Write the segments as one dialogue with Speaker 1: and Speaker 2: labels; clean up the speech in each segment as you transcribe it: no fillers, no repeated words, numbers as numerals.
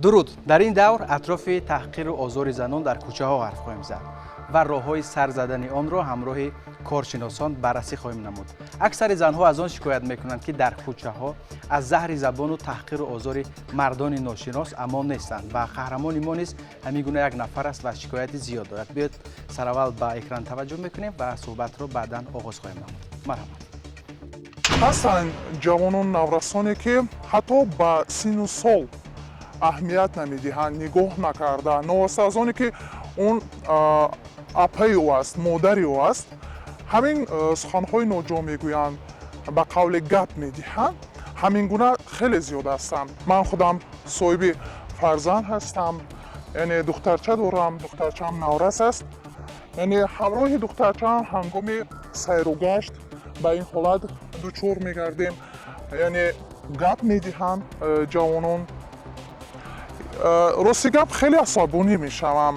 Speaker 1: Дуруд. Дар ин давр атрофи таҳқиру озори занон дар кӯчаҳо ҳарф хоҳем зад ва роҳҳои сар задани онро ҳамроҳи коршиносон баррасӣ хоҳем намуд. Аксари занҳо аз он шикоят мекунанд, ки дар кӯчаҳо аз заҳри забону таҳқиру озори мардони ношинос амон нестанд ва қаҳрамони мо низ ҳамин гуна як нафар аст ва шикояти зиёд дорад. Биёед, сараввал ба экран таваҷҷӯҳ мекунем ва суҳбатро баъдан оғоз хоҳем намуд. Марҳамат.
Speaker 2: Ҳастанд ҷавонон, наврасоне, ки ҳатто ба синну сол аҳамият намедиҳанд, нигоҳ накарда, новобаста аз оне ки он апаи ӯ аст, модари ӯ аст, ҳамин суханҳои ноҷо мегӯянд, ба қавле гап медиҳанд. Ҳамин гуна хеле зиёд ҳастанд. Ман худам соҳиби фарзанд ҳастам, яъне духтарча дорам, духтарчаам наврас аст. Яъне ҳамроҳи духтарчаам ҳангоми сайру гашт ба ин ҳолат дучор мегардем, яъне гап медиҳанд ҷавонон. Рости гап, хеле асабонӣ мешавам,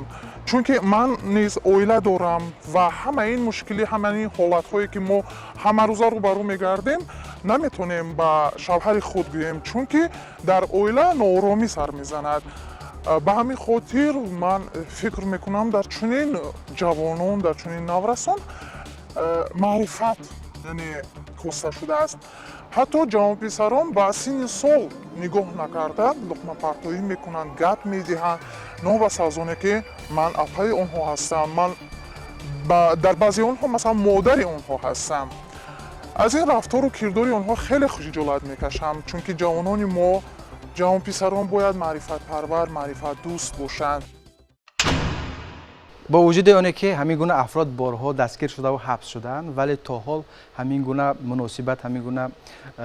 Speaker 2: чунки ман низ оила дорам ва ҳама ин мушкилӣ, ҳама ин ҳолатҳое, ки мо ҳамарӯза рӯбарӯ мегардем, наметонем ба шавҳари худ гӯем, чунки дар оила нооромӣ сар мезанад. Ба ҳамин хотир ман фикр мекунам, дар чунин ҷавонон, дар чунин наврасон маърифат, яъне, коста шудааст. Ҳатто ҷавонписарон ба синни сол нигоҳ накарда луқмапартоӣ мекунанд, гап медиҳанд, новобаста аз оне ки ман апаи онҳо ҳастам, ман дар баъзе онҳо, масалан, модари онҳо ҳастам. Аз ин рафтору кирдори онҳо хеле хиҷолат мекашам, чунки ҷавонони мо, ҷавонписарон бояд маърифатпарвар, маърифатдӯст бошанд.
Speaker 1: Бо вуҷуди оне ки ҳамин гуна афрод борҳо дастгир шудаву ҳабс шудаанд, вале то ҳол ҳамин гуна муносибат, ҳамин гуна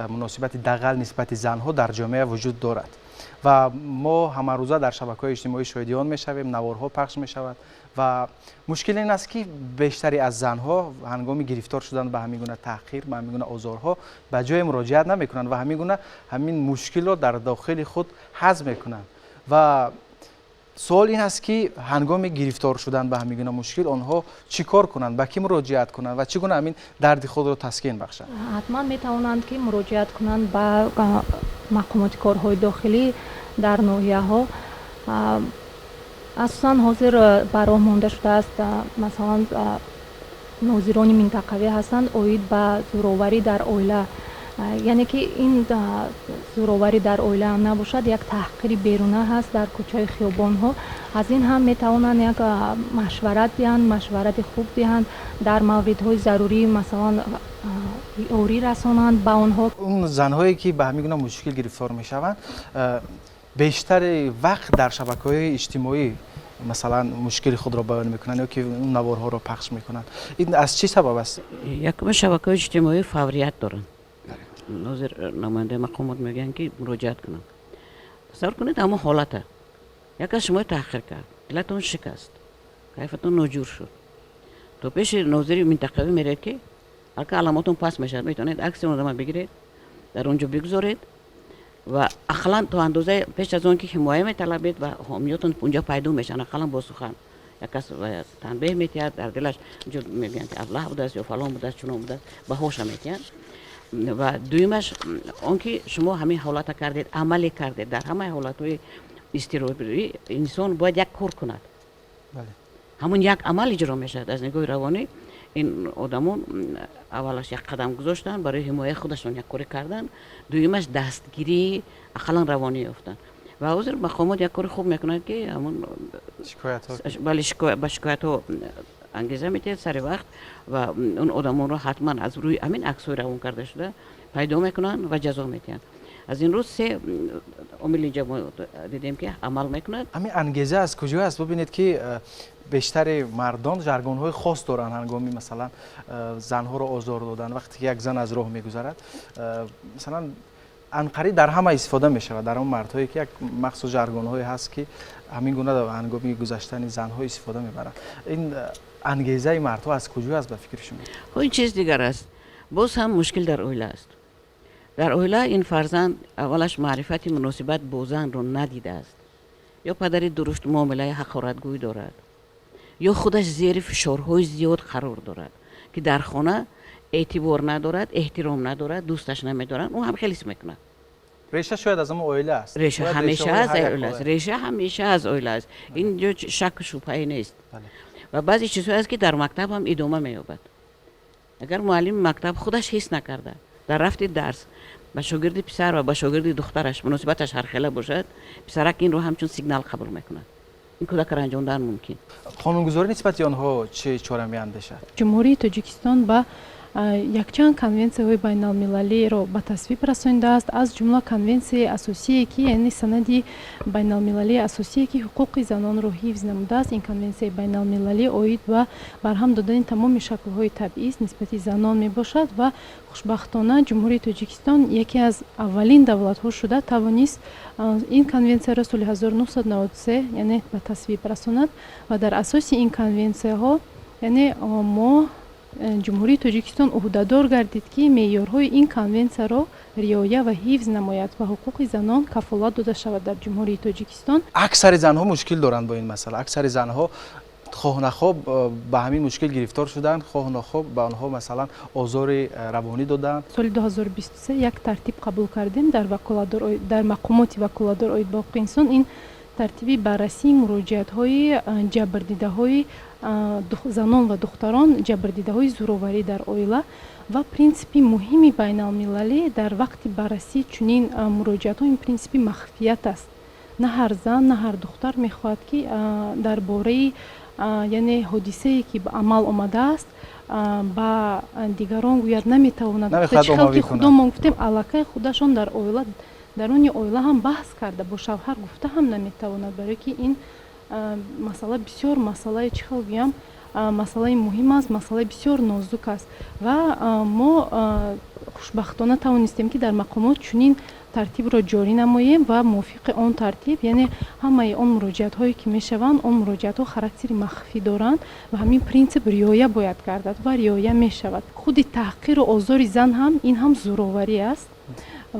Speaker 1: муносибати дағал нисбати занҳо дар ҷомеа вуҷуд дорад ва мо ҳамарӯза дар шабакаҳои иҷтимоӣ шоҳиди он мешавем, наворҳо пахш мешавад. Ва мушкил ин аст, ки бештари аз занҳо ҳангоми гирифтор шудан ба ҳамин гуна таҳқир, ба ҳамин гуна озорҳо ба ҷое муроҷиат намекунанд ва ҳамин гуна ҳамин мушкилро дар дохили худ ҳазм мекунанд. Ва суол ин аст, ки ҳангоми гирифтор шудан ба ҳамин гуна мушкил онҳо чӣ кор кунанд, ба кӣ муроҷиат кунанд ва чӣ гуна ҳамин дарди худро таскин бахшанд?
Speaker 3: Ҳатман метавонанд, ки муроҷиат кунанд ба мақомоти корҳои дохилӣ дар ноҳияҳо. Асосан ҳозир ба роҳ монда шудааст, масалан, нозирони минтақавӣ ҳастанд оид ба зӯроварӣ дар оила, яъне ки ин зӯроварӣ дар оила ҳам набошад, як таҳқири беруна ҳаст дар кӯчаи хиёбонҳо. Аз ин ҳам метавонанд як машварат диҳанд, машварати хуб диҳанд, дар мавридҳои зарурӣ, масалан, ёрӣ расонанд ба онҳо.
Speaker 1: Он занҳое, ки ба ҳамин гуна мушкил гирифтор мешаванд, бештари вақт дар шабакаҳои иҷтимоӣ, масалан, мушкили худро баён мекунанд ё ки наворҳоро пахш мекунанд. Ин аз чӣ сабаб аст?
Speaker 4: Якума, шабакаҳои иҷтимоӣ фаврият доранд. Нозир, намояндаи мақомот мегӯянд, ки муроҷиат кунанд. Тасаввур кунед ҳамон ҳолата: як кас шуморо таҳқир кард, дилатон шикаст, кайфатон ноҷур шуд, то пеши нозири минтақавӣ меред, ки алка аламотон паст мешавад. Метавонед акси он одама бигиред, дар он ҷо бигузоред ва ақаллан то андозаи пеш аз он ки ҳимоя металабед ва ҳомиётон унҷо пайдо мешаванд. Ақаллан бо сухан як кас танбеҳ метиҳад, дар дилаш унҷо мегӯянд, ки аблаҳ будааст ё фалон будааст, чунон будааст, баҳоша метиҳанд. Ва дуюмаш он ки шумо ҳамин ҳолата кардед, амале кардед. Дар ҳамаи ҳолатҳои изтиробӣ инсон бояд як кор кунад. Ҳамон як амал иҷро мешавад. Аз нигоҳи равонӣ ин одамон аввалаш як қадам гузоштанд, барои ҳимояи худашон як коре карданд, дуюмаш дастгирии ақаллан равонӣ ёфтанд. Ва ҳозир мақомот як кори хуб мекунанд, ки ҳамон бале, ба шикоятҳо ангеза метиҳад сари вақт ва он одамонро ҳатман аз рӯи ҳамин аксҳои равон карда шуда пайдо мекунанд ва ҷазо метиҳанд. Аз ин рӯз се омил инҷа мо дидем, ки амал мекунад.
Speaker 1: Ҳамин ангеза аз куҷо аст? Бубинед, ки бештари мардон жаргонҳои хос доранд ҳангоми, масалан, занҳоро озор додан. Вақте ки як зан аз роҳ мегузарад, масалан, анқарӣ дар ҳама истифода мешавад. Дар он мардҳое ки як махсус жаргонҳое ҳаст, ки ҳамин гуна ҳангоми гузаштани занҳо истифода мебаранд. Ин ангезаи мардҳо аз куҷо аст, ба фикри шумо?
Speaker 4: Хо, ин чиз дигар аст. Боз ҳам мушкил дар оила аст. Дар оила ин фарзанд аввалаш маърифати муносибат бо занро надидааст, ё падари дурушт муомилаи ҳақоратгӯй дорад, ё худаш зери фишорҳои зиёд қарор дорад, ки дар хона эътибор надорад, эҳтиром надорад, дӯсташ намедоранд, ӯ ҳам хеле ҳис мекунад.
Speaker 1: Реша шояд аз ҳамон оила аст.
Speaker 4: Реша ҳамеша аз оила аст, реша ҳамеша аз оила аст. Ин ҷо шакку шубҳае нест. Ва баъзе чизҳое аст, ки дар мактаб ҳам идома меёбад. Агар муаллими мактаб худаш ҳис накарда, дар рафти дарс ба шогирди писар ва ба шогирди духтараш муносибаташ ҳархела бошад, писарак инро ҳамчун сигнал қабул мекунад, ин кӯдакро ранҷондан мумкин.
Speaker 1: Қонунгузорӣ нисбати онҳо чӣ чора меандешад?
Speaker 5: Ҷумҳурии Тоҷикистон ба якчанд конвенсияҳои байналмилалиро ба тасвиб расонидааст, аз ҷумла конвенсияи асосие, ки яъне санади байналмилалии асосие, ки ҳуқуқи занонро ҳифз намудааст. Ин конвенсияи байналмилалӣ оид ба барҳам додани тамоми шаклҳои табъиз нисбати занон мебошад. Ва хушбахтона Ҷумҳурии Тоҷикистон яке аз аввалин давлатҳо шуда тавонист ин конвенсияро соли 1993, яъне, ба тасвиб расонад. Ва дар асоси ин конвенсияҳо, яъне, мо, Ҷумҳурии Тоҷикистон ӯҳдадор гардид, ки меъёрҳои ин конвенсияро риоя ва ҳифз намояд ва ҳуқуқи занон кафолат дода шавад дар Ҷумҳурии Тоҷикистон.
Speaker 1: Аксари занҳо мушкил доранд бо ин масъала. Аксари занҳо хоҳ нахоҳ ба ҳамин мушкил гирифтор шуданд, хоҳ нохоҳ ба онҳо, масалан, озори равонӣ доданд.
Speaker 5: Соли 2023 як тартиб қабул кардем дар мақомоти ваколатдор оид ба ҳуқуқи инсон. Ин тартиби баррасии муроҷиатҳои ҷабрдидаҳои занон ва духтарон, ҷабрдидаҳои зӯроварӣ дар оила. Ва принсипи муҳими байналмилалӣ дар вақти баррасии чунин муроҷиатҳо ин принсипи махфият аст. На ҳар зан, на ҳар духтар мехоҳад, ки дар бораи, яъне, ҳодисае, ки ба амал омадааст, ба дигарон гӯяд, наметавонад. Чӣ хел ки худомон гуфтем, аллакай худашон дар оила, даруни оила ҳам баҳс карда, бо шавҳар гуфта ҳам наметавонад, барое ки ин масъала бисёр масъалаи, чӣ хел гӯям, масъалаи муҳим аст, масъалаи бисёр нозук аст. Ва мо хушбахтона тавонистем, ки дар мақомот чунин тартибро ҷорӣ намоем ва мувофиқи он тартиб, яъне, ҳамаи он муроҷиатҳое, ки мешаванд, он муроҷиатҳо характери махфӣ доранд ва ҳамин принсип риоя бояд гардад ва риоя мешавад. Худи таҳқиру озори зан ҳам, ин ҳам зӯроварӣ аст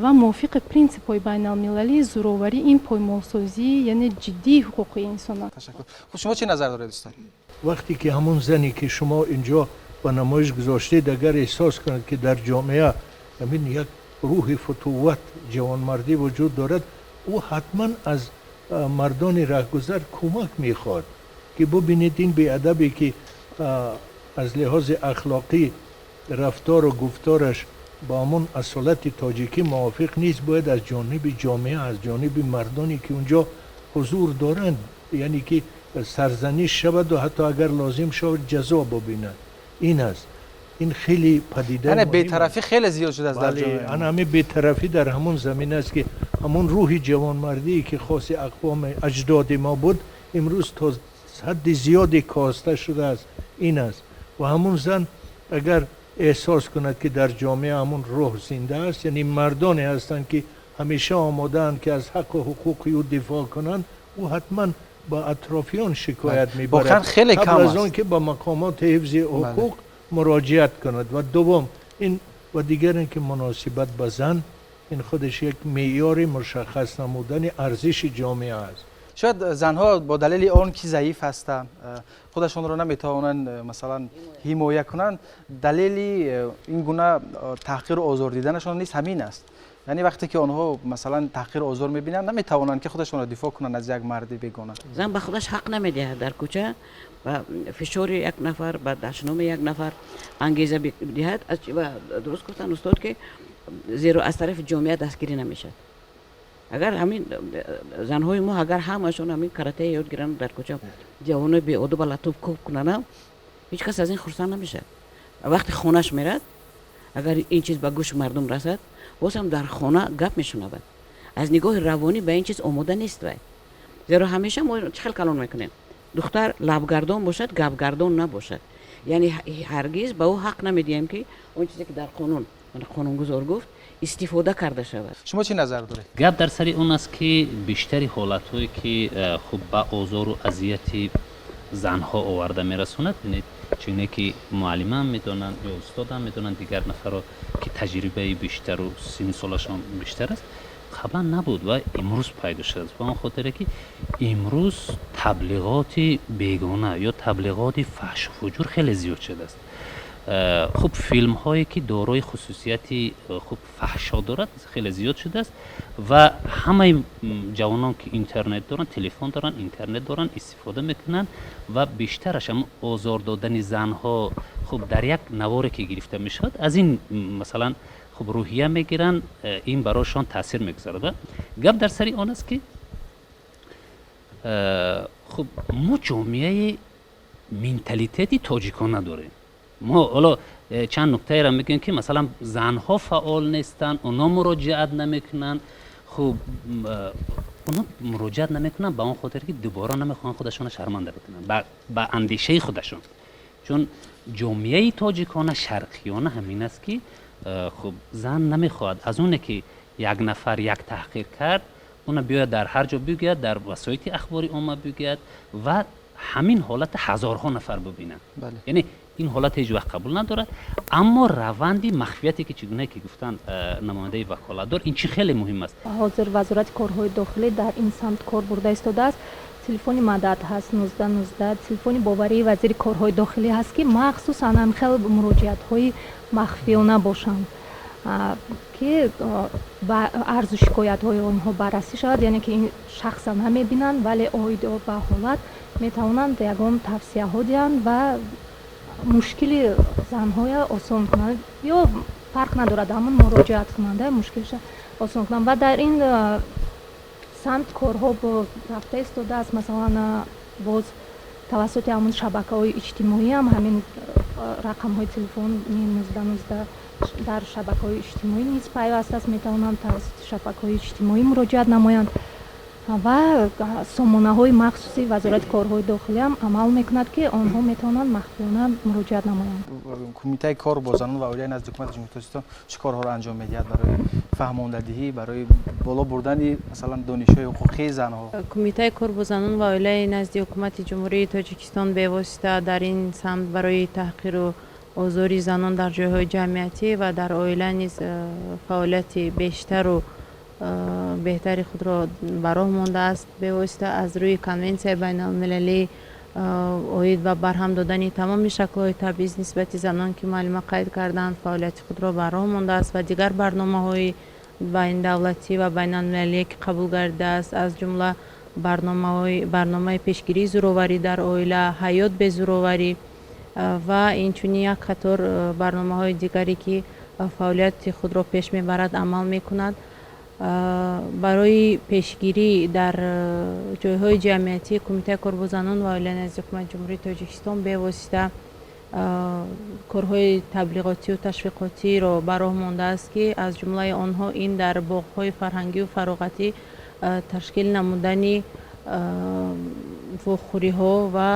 Speaker 5: ва мувофиқи принсипҳои байналмилалӣ зӯроварӣ ин поймолсозии, яъне, ҷиддии ҳуқуқи инсон аст.
Speaker 1: Ташаккур. Хуб, шумо чӣ назар доред, устод?
Speaker 6: Вақте ки ҳамон зане, ки шумо инҷо ба намоиш гузоштед, агар эҳсос кунад, ки дар ҷомеа ҳамин як рӯҳи футувват, ҷавонмардӣ вуҷуд дорад, ӯ ҳатман аз мардони раҳгузар кӯмак мехоҳад, ки бубинед, ин беадабе, ки аз лиҳози ахлоқӣ рафтору гуфтораш ба ҳамон асолати тоҷикӣ мувофиқ нест, бояд аз ҷониби ҷомеа, аз ҷониби мардоне, ки унҷо ҳузур доранд, яъне ки сарзаниш шаваду ҳатто агар лозим шавад, ҷазо бубинад. Ин аст, ин хеле падида.
Speaker 1: Яъне бетарафӣ хеле зиёд шудааст дар ҷомеа.
Speaker 6: Ана ҳамин бетарафӣ дар ҳамон замин аст, ки ҳамон рӯҳи ҷавонмардие, ки хоси ақвоми аҷдоди мо буд, имрӯз то ҳадди зиёде коста шудааст. Ин аст. Ва ҳамон зан агар эҳсос кунад, ки дар ҷомеа ҳамон рӯҳ зинда аст, яъне мардоне ҳастанд, ки ҳамеша омодаанд, ки аз ҳаққу ҳуқуқи ӯ дифоъ кунанд, ӯ ҳатман ба атрофиён шикоят мебарад,
Speaker 1: хеле кам
Speaker 6: қабл аз он ки ба мақомоти ҳифзи ҳуқуқ муроҷиат кунад. Ва дуввум ин, ва дигар ин ки муносибат ба зан, ин худаш як меъёри мушаххас намудани арзиши ҷомеа аст.
Speaker 1: Шояд занҳо бо далели он ки заиф ҳастанд, худашонро наметавонанд, масалан, ҳимоя кунанд, далели ин гуна таҳқиру озор диданашон низ ҳамин аст. Яъне вақте ки онҳо, масалан, таҳқиру озор мебинанд, наметавонанд, ки худашонро дифоъ кунанд аз як марди бегона.
Speaker 4: Зан ба худаш ҳақ намедиҳад дар кӯча ба фишори як нафар, ба дашноми як нафар ангеза диҳад. Ва дуруст гуфтанд устод, ки зеро аз тарафи ҷомеа дастгирӣ намешавад. Агар ҳамин занҳои мо, агар ҳамашон ҳамин карате ёд гиранд, дар кӯча ҷавонои беодоба лату кӯб кунанд, ҳеҷ кас аз ин хурсанд намешавад. Вақти хонаш мерад, агар ин чиз ба гӯши мардум расад, боз ҳам дар хона гап мешунавад. Аз нигоҳи равонӣ ба ин чиз омода нест вай, зеро ҳамеша мо чӣ хел калон мекунем: духтар лабгардон бошад, гапгардон набошад. Яъне ҳаргиз ба ӯ ҳақ намедиҳем, ки он чизе, ки дар қонун қонунгузор гуфт, истифода карда шавад.
Speaker 1: Шумо чӣ назар доред?
Speaker 7: Гап дар сари он аст, ки бештари ҳолатҳое, ки хуб ба озору азияти занҳо оварда мерасонад, бинед, чуне ки муаллимам медонанд ё устодам медонанд, дигар нафарро, ки таҷрибаи бештару синну солашон бештар аст, қаблан набуд ва имрӯз пайдо шудааст. Ба он хотире ки имрӯз таблиғоти бегона ё таблиғоти фаҳшу фуҷур хеле зиёд шудааст. Хуб, филмҳое ки дорои хусусияти хуб фаҳшо дорад, хеле зиёд шудааст ва ҳамаи ҷавонон, ки интернет доранд, телефон доранд, интернет доранд, истифода мекунанд ва бештараш ҳам озор додани занҳо, хуб, дар як наворе ки гирифта мешавад, аз ин, масалан, хуб, рӯҳия мегиранд, ин барояшон таъсир мегузорад. Ва гап дар сари он аст, ки хуб, мо ҷомеаи менталитети тоҷикона дорем. Мо ҳоло чанд нуктаеро мегӯем, ки масалан занҳо фаъол нестанд, онҳо муроҷиат намекунанд. Хуб, онҳо муроҷиат намекунанд ба он хотир, ки дубора намехоҳанд худашонро шарманда бикунанд ба андешаи худашон, чун ҷомеаи тоҷикона, шарқиёна ҳамин аст, ки хуб, зан намехоҳад аз оне ки як нафар як таҳқир кард, уна биёяд дар ҳар ҷо бигӯяд, дар васоити ахбори омма бигӯяд ва ҳамин ҳолата ҳазорҳо нафар бибинанд. Яъне ин ҳолат ҳеҷ вақт қабул надорад. Аммо раванди махфияте, ки чӣ гуна ки гуфтанд намояндаи ваколатдор, ин чӣ хеле муҳим аст.
Speaker 3: Ҳозир Вазорати корҳои дохилӣ дар ин самт кор бурда истодааст. Телефони мадад ҳаст, 1919, телефони боварии вазири корҳои дохилӣ ҳаст, ки махсусан ҳамхел муроҷиатҳои махфиёна бошанд, ки ба арзу шикоятҳои онҳо баррасӣ шавад, яъне ки ин шахса намебинанд, вале оид ба ҳолат метавонанд ягон тавсияҳо диҳанд ва мушкили занҳоя осон кунанд, ё фарқ надорад, ҳамон муроҷиаткунанда мушкилша осон кунанд. Ва дар ин самт корҳо рафта истодааст. Масалан, боз тавассути ҳамон шабакаҳои иҷтимоӣ ҳам ҳамин рақамҳои телефони 1919 дар шабакаҳои иҷтимоӣ низ пайваст аст, метавонанд тавассути шабакаҳои иҷтимоӣ муроҷиат намоянд ва сомонаҳои махсуси Вазорати корҳои дохилӣ ҳам амал мекунад, ки онҳо метавонанд махфиёна муроҷиат намоянд.
Speaker 1: Кумитаи кор бо занон ва оилаи назди Ҳукумати Ҷумҳурии Тоҷикистон чӣ корҳоро анҷом медиҳад барои фаҳмондадиҳӣ, барои боло бурдани, масалан, донишҳои ҳуқуқии занҳо?
Speaker 8: Кумитаи кор бо занон ва оилаи назди Ҳукумати Ҷумҳурии Тоҷикистон бевосита дар ин самт барои таҳқиру озори занон дар ҷойҳои ҷамъиятӣ ва дар оила низ фаъолияти бештару беҳтари худро ба роҳ мондааст. Бевосита аз рӯи Конвенсияи байналмилалӣ оид ба барҳам додани тамоми шаклҳои табъиз нисбати занон, ки муаллима қайд карданд, фаъолияти худро ба роҳ мондааст ва дигар барномаҳои байндавлатӣ ва байналмилалие, ки қабул гардидааст, аз ҷумла барномаи пешгирии зӯроварӣ дар оила, «Ҳаёт бе зӯроварӣ» ва инчунин як қатор барномаҳои дигаре, ки фаъолияти худро пеш мебарад, амал мекунад. Барои пешгирӣ дар ҷойҳои ҷамъиятӣ Кумитаи кор бо занон ва оила назди Ҳукумати Ҷумҳурии Тоҷикистон бевосита корҳои таблиғотию ташвиқотиро ба роҳ мондааст, ки аз ҷумлаи онҳо ин дар боғҳои фарҳангию фароғатӣ ташкил намудани вохӯриҳо ва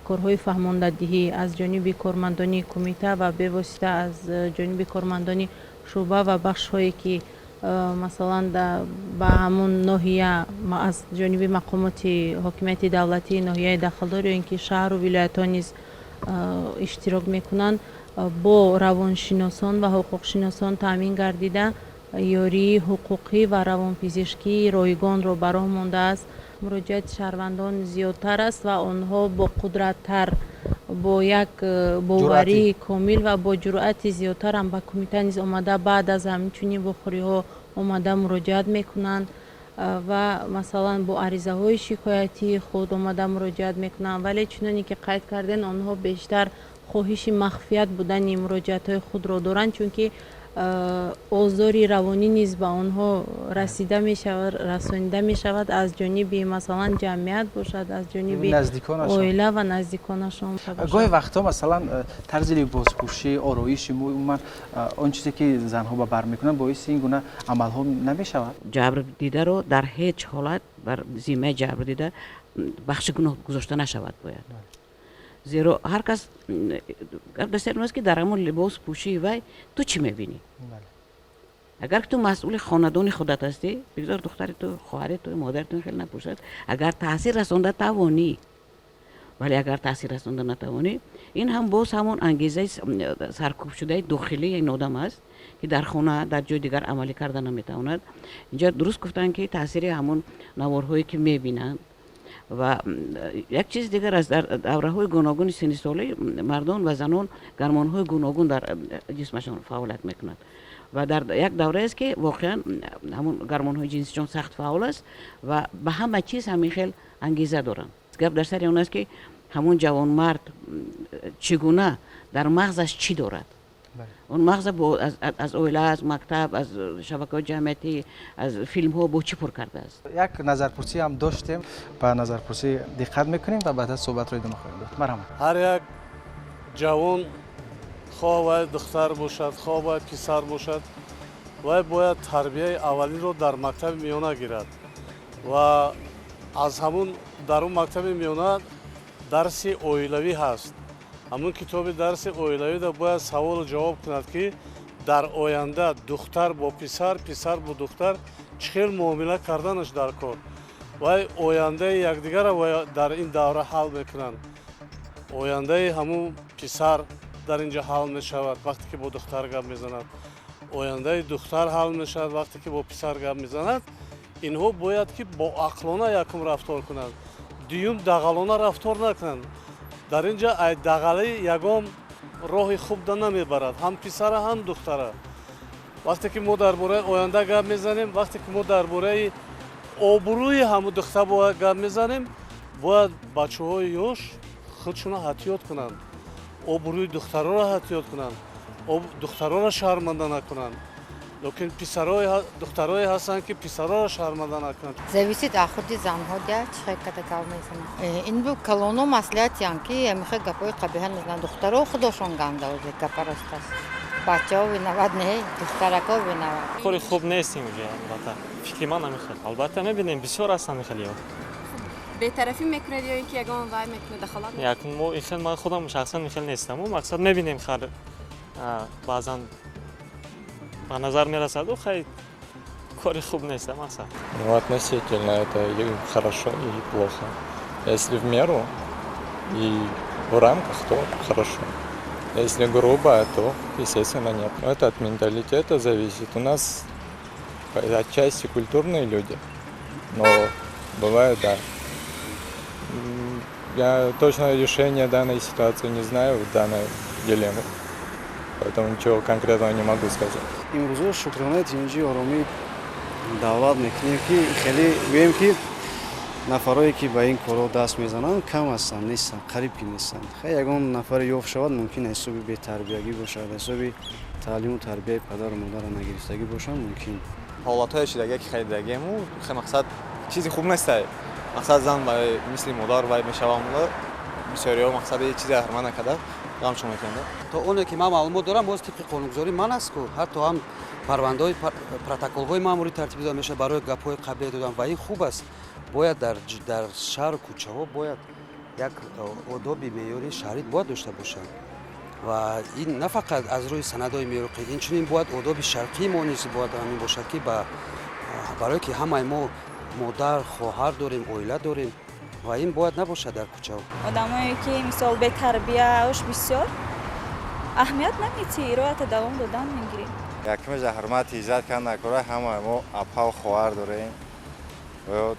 Speaker 8: корҳои фаҳмондадиҳӣ аз ҷониби кормандони кумита ва бевосита аз ҷониби кормандони шӯъба ва бахшҳое, ки масалан ба ҳамон ноҳия аз ҷониби мақомоти ҳокимияти давлатии ноҳияи дахлдор ё ин ки шаҳру вилоятҳо низ иштирок мекунанд, бо равоншиносон ва ҳуқуқшиносон таъмин гардида, ёрии ҳуқуқӣ ва равонпизишкии ройгонро ба роҳ мондааст. Муроҷиати шаҳрвандон зиёдтар аст ва онҳо бо қудраттар, бо як боварии комил ва бо ҷуръати зиёдтарам ба кумита низ омада, баъд аз ҳамин чунин вохӯриҳо омада муроҷиат мекунанд ва масалан бо аризаҳои шикоятии худ омада муроҷиат мекунанд. Вале чуноне ки қайд кардем, онҳо бештар хоҳиши махфият будани муроҷиатҳои худро доранд, чунки озори равонӣ низ ба онҳо расида мешавад, расонида мешавад аз ҷониби, масалан, ҷамъият бошад, аз ҷониби оила ва наздиконашон.
Speaker 1: Гоҳе вақтҳо, масалан, тарзи либоспӯшӣ, ороиши мӯй, умуман он чизе ки занҳо ба бар мекунанд, боиси ин гуна амалҳо намешавад?
Speaker 4: Ҷабрдидаро дар ҳеҷ ҳолат бар зиммаи ҷабрдида бахши гуноҳ гузошта нашавад бояд, зеро ҳар кас гап дар сари он аст, ки дар ҳамон либос пӯшии вай ту чӣ мебинӣ. Агар ту масъули хонадони худат ҳастӣ, бигзор духтари ту, хоҳари ту, модари ту хеле напӯшад, агар таъсир расонда тавонӣ. Вале агар таъсир расонда натавонӣ, ин ҳам боз ҳамон ангезаи саркӯбшудаи дохилии ин одам аст, ки дар хона, дар ҷои дигар амалӣ карда наметавонад. Инҷа дуруст гуфтанд, ки таъсири ҳамон наворҳое, ки мебинанд. Ва як чизи дигар аст: дар давраҳои гуногуни синни солӣ мардон ва занон гормонҳои гуногун дар ҷисмашон фаъолият мекунанд ва дар як давраест, ки воқеан ҳамун гормонҳои ҷинсишон сахт фаъол аст ва ба ҳама чиз ҳамин хел ангеза доранд. Гап дар сари он аст, ки ҳамун ҷавонмард чӣ гуна дар мағзаш чӣ дорад. Он мағза аз оила, аз мактаб, аз шабакаҳои ҷамъиятӣ, аз филмҳо бо чӣ пур кардааст.
Speaker 1: Як назарпурсӣ ҳам доштем, ба назарпурсӣ диққат мекунем ва баъд аз суҳбатро идома хоҳем дод. Марҳамат.
Speaker 9: Ҳар як ҷавон, хоҳ вай духтар бошад, хоҳ вай писар бошад, вай бояд тарбияи аввалинро дар мактаби миёна гирад ва аз ҳамун дар он мактаби миёна дарси оилавӣ ҳаст. Ҳамун китоби дарси оилавида бояд саволу ҷавоб кунад, ки дар оянда духтар бо писар, писар бо духтар чӣ хел муомила карданаш дар кор. Вай ояндаи якдигарро дар ин давра ҳал мекунанд. Ояндаи ҳамун писар дар ин ҷо ҳал мешавад, вақте ки бо духтар гап мезанад, ояндаи духтар ҳал мешавад, вақте ки бо писар гап мезанад. Инҳо бояд ки боақлона якум рафтор кунанд, дуюм дағалона рафтор накунанд. Дар ин ҷо ай дағалӣ ягон роҳи хуб да намебарад, ҳам писара, ҳам духтара. Вақте ки мо дар бораи оянда гап мезанем, вақте ки мо дар бораи обрӯи ҳамун духтар бояд гап мезанем, бояд бачаҳои ёш худшонро эҳтиёт кунанд, обрӯи духтароро эҳтиёт кунанд, духтароро шарманда накунанд. Лекин духтарое ҳастанд, ки писароро шарманда накунанд.
Speaker 10: Зависит аз худи занҳо дя, чӣ хел када гап мезананд. Ин бу калоно маслиҳатиян, ки амихе гапҳои қабиҳа назананд. Духтаро худошон ганда озе, гапа рост аст, бачаҳо виноват не, духтарако виноват.
Speaker 11: Кори хуб нест ин уже, албатта, фикри ман ҳамин хел. Албатта, мебинем, бисёр ҳастанд хелиҳо.
Speaker 12: Бетарафӣ мекунед ё ин ки ягон вай мекунед, дахолат?
Speaker 11: Як мо ин хел, ман худам шахсан ин хел нестаму мақсад мебинем, хар баъзан ба назар мерасаду, хай, кори хуб нест, мақсад.
Speaker 13: Ну, относительно это и хорошо, и плохо. Если в меру и в рамках, то хорошо. Если грубо, то, естественно, нет. Это от менталитета зависит. У нас отчасти культурные люди, но бывает, да. Я точно решение данной ситуации не знаю, данной дилеммы. Поэтому ничего конкретного не могу сказать.
Speaker 14: Имрӯзо шукронаи тинҷи оромии давлат мекунем, ки хеле гӯем, ки нафарое, ки ба ин корҳо даст мезананд, кам ҳастанд, нестанд, қариб ки нестанд. Хай, ягон нафаре ёфт шавад, мумкин ҳисоби бетарбиягӣ бошад, ҳисоби таълиму тарбияи падару модарро нагирифтагӣ бошад, мумкин.
Speaker 15: Ҳолатҳое шудагие, ки харидагиему мақсад чизи хуб нестай. Мақсад, зан ба мисли модар вай мешавам, бисёриҳо мақсади чизе ҳурмат накарда ғамшон мекунанд.
Speaker 16: То оне ки ман маълумот дорам, боз тибқи қонунгузорӣ ман аст ку, ҳатто ҳам парвандаҳои, протоколҳои маъмурӣ тартиб дода мешавад барои гапҳои қабиҳ додан, ва ин хуб аст. Бояд дар шаҳру кӯчаҳо бояд як одоби меъёрии шаҳрӣ бояд дошта бошанд ва ин на фақат аз рӯи санадҳои меъёрӣ, инчунин бояд одоби шарқии мо низ бояд ҳамин бошад, ки барое ки ҳамаи мо модар, хоҳар дорем, оила дорем ва ин бояд набошад дар кӯчаҳо.
Speaker 17: Одамое ки, мисол, бетарбияош бисёр, аҳамият наметиҳӣ, роҳата давом додан мегирӣ.
Speaker 18: Якумеша, ҳурмати иззат кардан накора. Ҳама мо апаву хоҳар дорем ё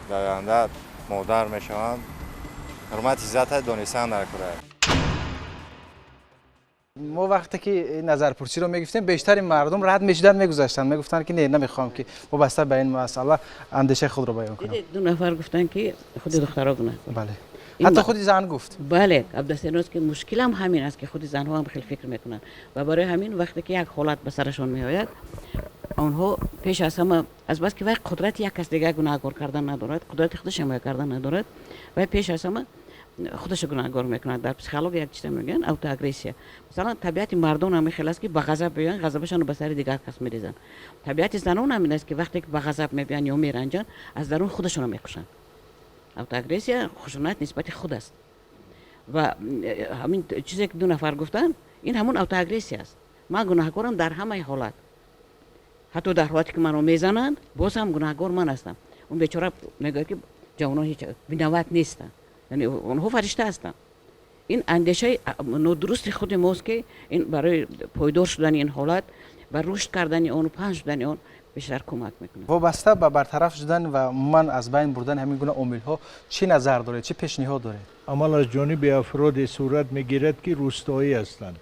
Speaker 18: дар оянда модар мешаванд, ҳурмати иззата донистан дар кора.
Speaker 1: Мо вақте ки назарпурсиро мегирифтем, бештари мардум рад мешуданд, мегузаштанд, мегуфтанд, ки не, намехоҳам, ки вобаста ба ин масъала андешаи худро баён кунам.
Speaker 4: Ду нафар гуфтанд, ки худи духтаро гунаҳкор.
Speaker 1: Бале, ҳатто худи зан гуфт.
Speaker 4: Бале, абдасеност, ки мушкилам ҳамин аст, ки худи занҳо ҳам хеле фикр мекунанд ва барои ҳамин вақте ки як ҳолат ба сарашон меояд, онҳо пеш аз ҳама, азбаски вай қудрати як кас дигар гунаҳкор кардан надорад, қудрати худаш ҳимоя кардан надорад, вай пеш аз ҳама худашо гунаҳгор мекунад. Дар психология як чиза мегӯянд, аутоагрессия. Масалан, табиати мардон ҳамин хел аст, ки ба ғазаб биёянд, ғазабашонро ба сари дигар кас мерезанд. Табиати занон ҳамин аст, ки вақте ки ба ғазаб мебиёянд ё меранҷанд, аз дарун худашонро мекушанд. Аутоагрессия хушунат нисбати худ аст ва ҳамин чизе, ки ду нафар гуфтанд, ин ҳамун аутоагрессия аст. Ман гунаҳгорам дар ҳамаи ҳолат, ҳатто дар ҳолате ки маро мезананд, боз ҳам гунаҳгор ман ҳастам. Он бечора мегӯяд, ки ҷавонон ҳеҷ виноват нестанд, яъне онҳо фаришта ҳастанд. Ин андешаи нодурусти худи мост, ки ин барои пойдор шудани ин ҳолат ва рушд кардани он, паҳн шудани он. Бештар кӯмак мекунад.
Speaker 1: Вобаста ба бартараф шудан ва умуман аз байн бурдани ҳамин гуна омилҳо чӣ назар доред, чӣ пешниҳод доред?
Speaker 6: Амал аз ҷониби афроде сурат мегирад, ки рӯстоӣ ҳастанд,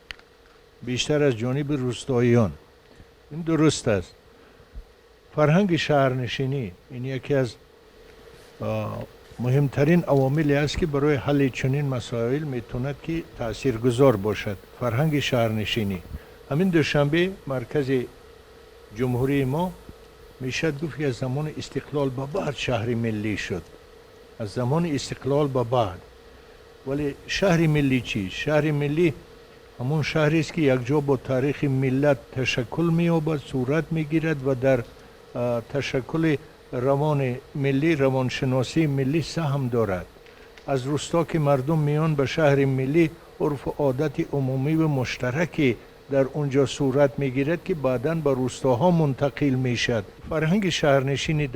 Speaker 6: бештар аз ҷониби рӯстоиён. Ин дуруст аст. Фарҳанги шаҳрнишинӣ ин яке аз муҳимтарин авомиле аст, ки барои ҳалли чунин масоил метавонад ки таъсиргузор бошад. Фарҳанги шаҳрнишинӣ, ҳамин Душанбе, маркази ҷумҳурии мо, мешавад гуфт, ки аз замони истиқлол ба баъд шаҳри миллӣ шуд, аз замони истиқлол ба баъд. Вале шаҳри миллӣ чист? Шаҳри миллӣ ҳамон шаҳрест, ки якҷо бо таърихи миллат ташаккул меёбад, сурат мегирад ва дар ташаккули равони миллӣ, равоншиносии миллӣ саҳм дорад. Аз рӯсто ки мардум меоянд ба шаҳри миллӣ, урфу одати умумиву муштараке дар онҷо сурат мегирад, ки баъдан ба рӯстоҳо мунтақил мешавад. Фарҳанги шаҳрнишинӣ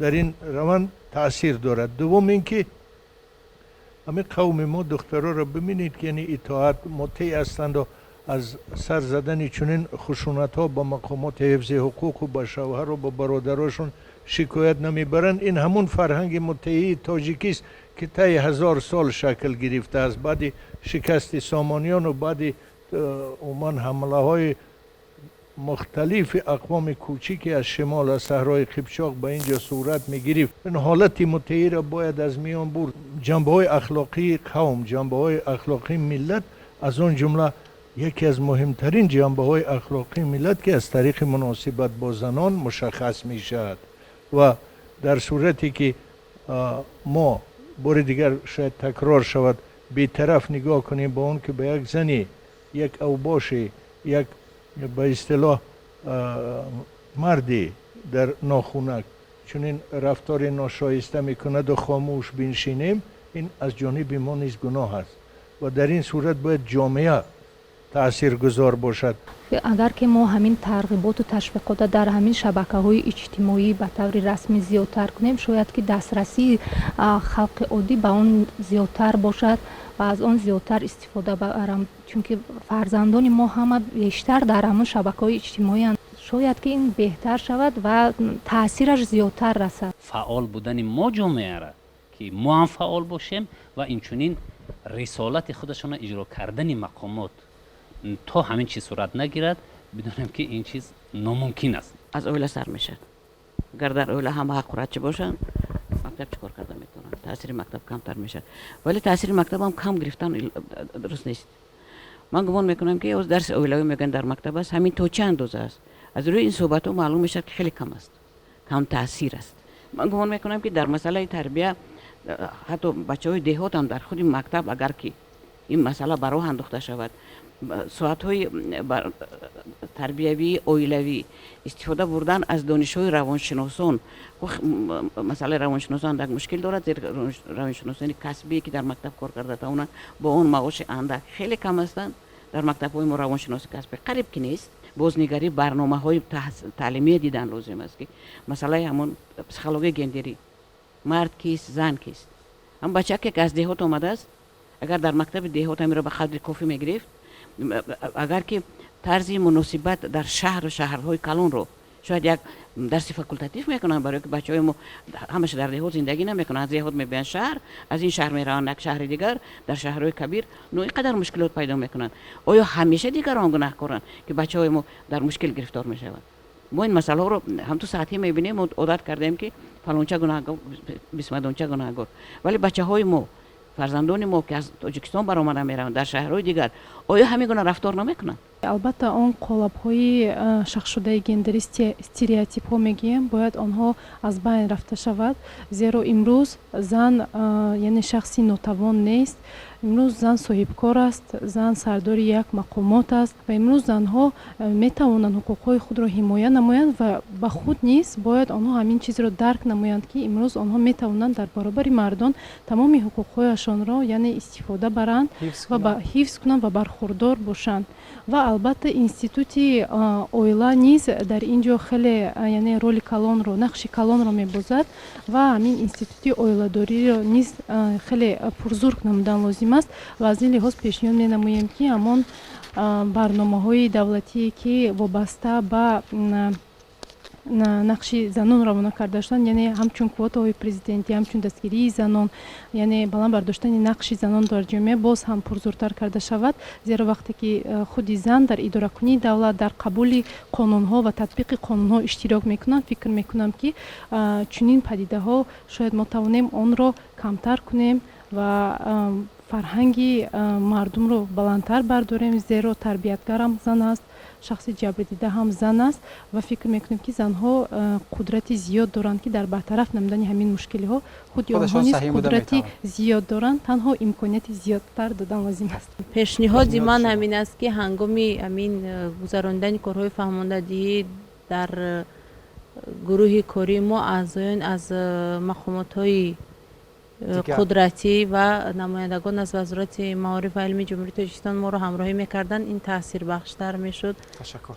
Speaker 6: дар ин раванд таъсир дорад. Дуввум ин ки ҳамин қавми мо, духтароро бибинед, ки яъне итоат, мутеъ ҳастанду аз сар задани чунин хушунатҳо ба мақомоти ҳифзи ҳуқуқу ба шавҳару ба бародарошон шикоят намебаранд. Ин ҳамун фарҳанги мутеии тоҷикист, ки таи 1000 сол шакл гирифтааст, баъди шикасти сомониёну баъди умуман ҳамлаҳои мухталифи ақвоми кӯчике аз шимол, аз саҳрои Қипчоқ ба ин ҷо сурат мегирифт. Ин ҳолати мутеиро бояд аз миён бурд. Ҷанбаҳои ахлоқии қавм, ҷанбаҳои ахлоқии миллат, аз он ҷумла яке аз муҳимтарин ҷанбаҳои ахлоқии миллат, ки аз тариқи муносибат бо занон мушаххас мешавад. Ва дар сурате ки мо, бори дигар шояд такрор шавад, бетараф нигоҳ кунем ба он ки ба як зани, як авбоши, як ба истилоҳ марде дар нохунак чунин рафтори ношоиста мекунаду хомӯш биншинем, ин аз ҷониби мо низ гуноҳ аст ва дар ин сурат бояд ҷомеа таъсиргузор бошад.
Speaker 3: Агар ки мо ҳамин тарғиботу ташвиқота дар ҳамин шабакаҳои иҷтимоӣ ба таври расмӣ зиёдтар кунем, шояд ки дастрасии халқи оддӣ ба он зиёдтар бошад ва аз он зиёдтар истифода барам, чунки фарзандони мо ҳама бештар дар ҳамон шабакаҳои иҷтимоиянд. Шояд ки ин беҳтар шавад ва таъсираш зиёдтар расад.
Speaker 7: Фаъол будани мо ҷомеара, ки мо ҳам фаъол бошем ва инчунин рисолати худашонро иҷро кардани мақомот, то ҳамин чиз сурат нагирад, бидонем, ки ин чиз номумкин аст.
Speaker 4: Аз оила сар мешавад. Агар дар оила ҳама ҳаққурачӣ бошанд, мактаб чӣ кор карда метавонад? Таъсири мактаб камтар мешавад. Вале таъсири мактабам кам гирифтан дуруст нест. Ман гумон мекунам, ки оз дарси оилавӣ мегӯянд дар мактаб аст. Ҳамин то чӣ андоза аст? Аз рӯи ин суҳбатҳо маълум мешавад, ки хеле кам аст, кам таъсир аст. Ман гумон мекунам, ки дар масъалаи тарбия ҳатто бачаҳои деҳотам дар худи мактаб, агар ки ин масъала ба роҳ андохта шавад, соатҳои тарбиявии оилавӣ, истифода бурдан аз донишҳои равоншиносон. Масъалаи равоншиносон андак мушкил дорад, зеро равоншиносони касбие, ки дар мактаб кор карда тавонанд, бо он маоши андак, хеле кам ҳастанд. Дар мактабҳои мо равоншиноси касбӣ қариб ки нест. Бознигарии барномаҳои таълимие дидан лозим аст, ки масъалаи ҳамон психологияи гендерӣ, мард кист, зан кист. Ҳам бачаке, ки аз деҳот омадааст, агар дар мактаби деҳот ҳамиро ба қадри кофӣ мегирифт, агар ки тарзи муносибат дар шаҳру шаҳрҳои калонро шояд як дарси факултатив мекунанд, барои ки бачаҳои мо ҳамаша дар деҳот зиндагӣ намекунанд, аз деҳот мебиёянд шаҳр, аз ин шаҳр мераванд як шаҳри дигар, дар шаҳрҳои кабир ну ин қадар мушкилот пайдо мекунанд. Оё ҳамеша дигарон гунаҳкоранд, ки бачаҳои мо дар мушкил гирифтор мешаванд? Мо ин масъалаҳоро ҳамту сатҳӣ мебинем, одат кардем, ки фалонча гунаҳгор, бисмадонча гунаҳгор. Вале бачаҳои мо, фарзандони мо, ки аз Тоҷикистон баромада мераванд дар шаҳрҳои дигар, оё ҳамин гуна рафтор намекунанд?
Speaker 5: Албатта, он қолабҳои шахсшудаи гендерӣ, стереотипҳо мегӯем, бояд онҳо аз байн рафта шавад, зеро имрӯз зан яъне шахси нотавон нест. Имрӯз зан соҳибкор аст, зан сардори як мақомот аст ва имрӯз занҳо метавонанд ҳуқуқҳои худро ҳимоя намоянд ва ба худ низ бояд онҳо ҳамин чизро дарк намоянд, ки имрӯз онҳо метавонанд дар баробари мардон тамоми ҳуқуқҳояшонро яъне истифода баранд ва ҳифз кунанд ва бархурдор бошанд. Ва албатта, институти оила низ дар ин ҷо хеле яъне роли калонро, нақши калонро мебозад ва ҳамин институти оиладориро низ хеле пурзур намудан лозим аст. Ва аз ин лиҳоз пешниҳод менамоем, ки ҳамон барномаҳои давлатие, ки вобаста ба Нақши занон равона карда шуданд, яъне ҳамчун квотаҳои президентӣ, ҳамчун дастгирии занон, яъне баланд бардоштани нақши занон дар ҷомеа боз ҳам пурзӯртар карда шавад, зеро вақте ки худи зан дар идоракунии давлат, дар қабули қонунҳо ва татбиқи қонунҳо иштирок мекунанд, фикр мекунам, ки чунин падидаҳо шояд мо тавонем онро камтар кунем ва фарҳанги мардумро баландтар бардорем, зеро тарбиятгарам зан аст, шахси ҷабрдида ҳам зан аст ва фикр мекунем, ки занҳо қудрати зиёд доранд, ки дар бартараф намудани ҳамин мушкилиҳо худи онҳо низ қудрати зиёд доранд, танҳо имконияти зиёдтар додан лозим аст.
Speaker 8: Пешниҳоди ман ҳамин аст, ки ҳангоми ҳамин гузаронидани корҳои фаҳмондадиҳӣ дар гурӯҳи кории мо аъзоён аз мақомотҳои қудратӣ ва намояндагон аз Вазорати маориф ва илми Ҷумҳурии Тоҷикистон моро ҳамроҳӣ мекарданд, ин таъсирбахштар мешуд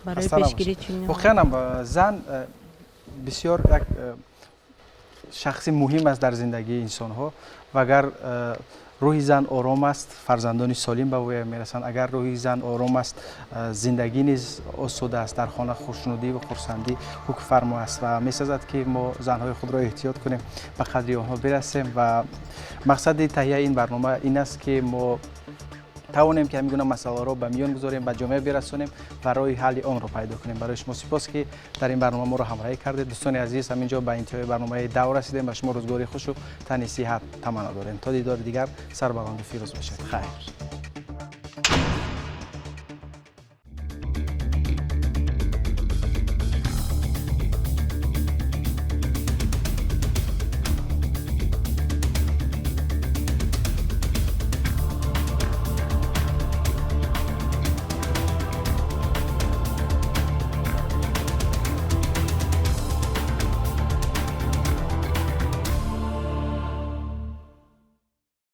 Speaker 8: барои пешгирии чунин.
Speaker 1: Воқеан ҳам, зан бисёр як шахси муҳим аст дар зиндагии инсонҳо ва агар рӯҳи зан ором аст, фарзандони солим ба воя мерасанд. Агар рӯҳи зан ором аст, зиндагӣ низ осуда аст, дар хона хушнудӣ ва хурсандӣ ҳукмфармо аст ва месазад, ки мо занҳои худро эҳтиёт кунем, ба қадри онҳо бирасем. Ва мақсади таҳияи ин барнома ин аст, ки мо тавонем, ки ҳамин гуна масъалаҳоро ба миён гузорем, ба ҷомеа бирасонем ва роҳи ҳалли онро пайдо кунем. Барои шумо сипос, ки дар ин барнома моро ҳамроҳӣ кардед. Дӯстони азиз, ҳамин ҷо ба интиҳои барномаи Давр расидем. Ба шумо рӯзгори хушу тани сиҳат таманно дорем. То дидори дигар сарбаланду фирӯз бошед. Хайр.